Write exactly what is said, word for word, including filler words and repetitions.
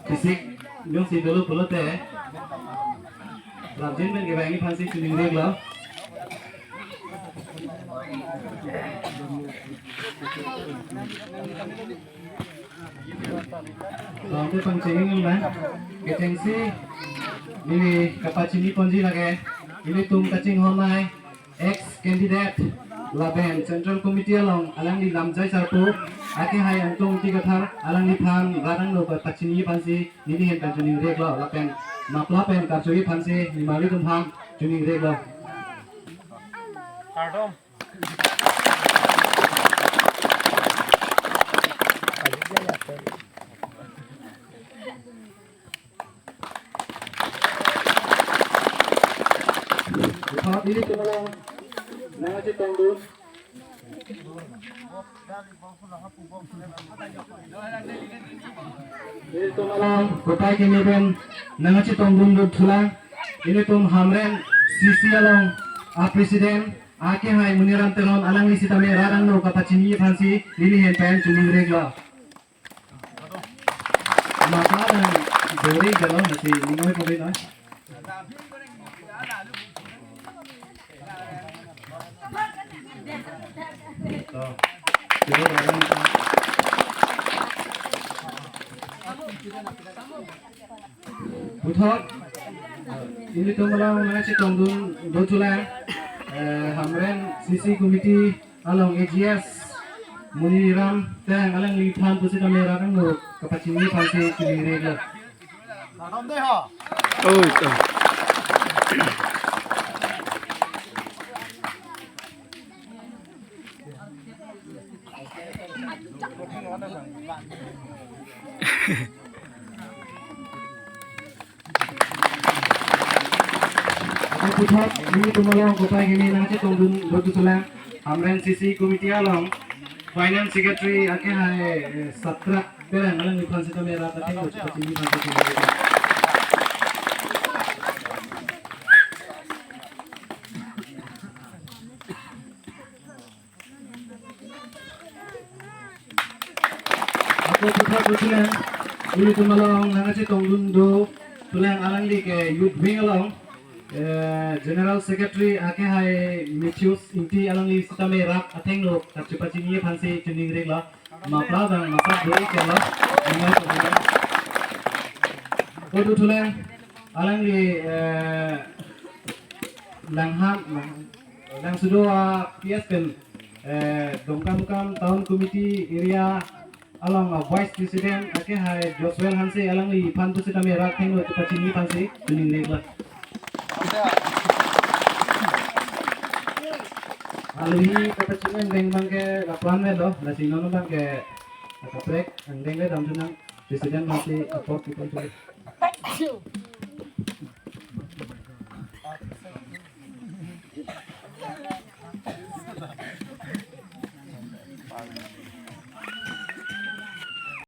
Kisik jongsi dolo pulote, prapjin pen kevangji aphansi choningrilo. Tangte pangchengin lang, kechengsi neli kapachini ponji lake, ilitum kachinghon ai, ex candidate lapen Central Committee along alangli lamjai sarpo, akehai Angtong Ingti Kathar, alangliphan rat angno kapachini aphansi neli ahin pen choningrilo, lapen mapla pen karjuji aphansi nimarli atum aphan choningrilo. Kardom. Puthot nelitum along nangkachetongdun. Nelitum along kopai kimi pen nangkachetongdun dothulang. Nelitum Hamren C C along a president akehai Muniram Teron alangli sitame rat angno kapachini aphansi neli ahin pen choningrilo. Masa nang dori galo nasi ningoi puri na. To, coba bareng. Puthot, ilitum along nangkachetongdun dothulang, eh, Hamren C C Committee along A G S Muniram Terang alangliphan pusitame rat angno kapachini aphansi choningrilo. Oh, ito. Ako puthot, nelitum along kopai kimi nangchetongdun dothulang, Hamren C C Committee along Finance Secretary akehai, eh, Satrak Terang alangliphan sitame rat athengno chepachini aphansi choningrilo. Ako puthot dothulang, ilitum along nangchetongdun dothulang alangli ke Youth Wing along, eh, General Secretary akehai Matthews Ingti alangli sitame rat athengno kachepachini aphansi choningrilo. Mapla dang masa duri kelo. Ako dothulang alangli, eh, Langham, Lang-, Langsudo a P S pen, eh, Dongkamukam Town Committee area along a Vice President akehai Joshua Hanse alangliphan pusitame rat athengno chepachini aphansi choningrilo. Alohi kapachini angdeng abangke la-an avelo, lasi non abangke kaprek angdeng le damthu nang, President mati apot people to.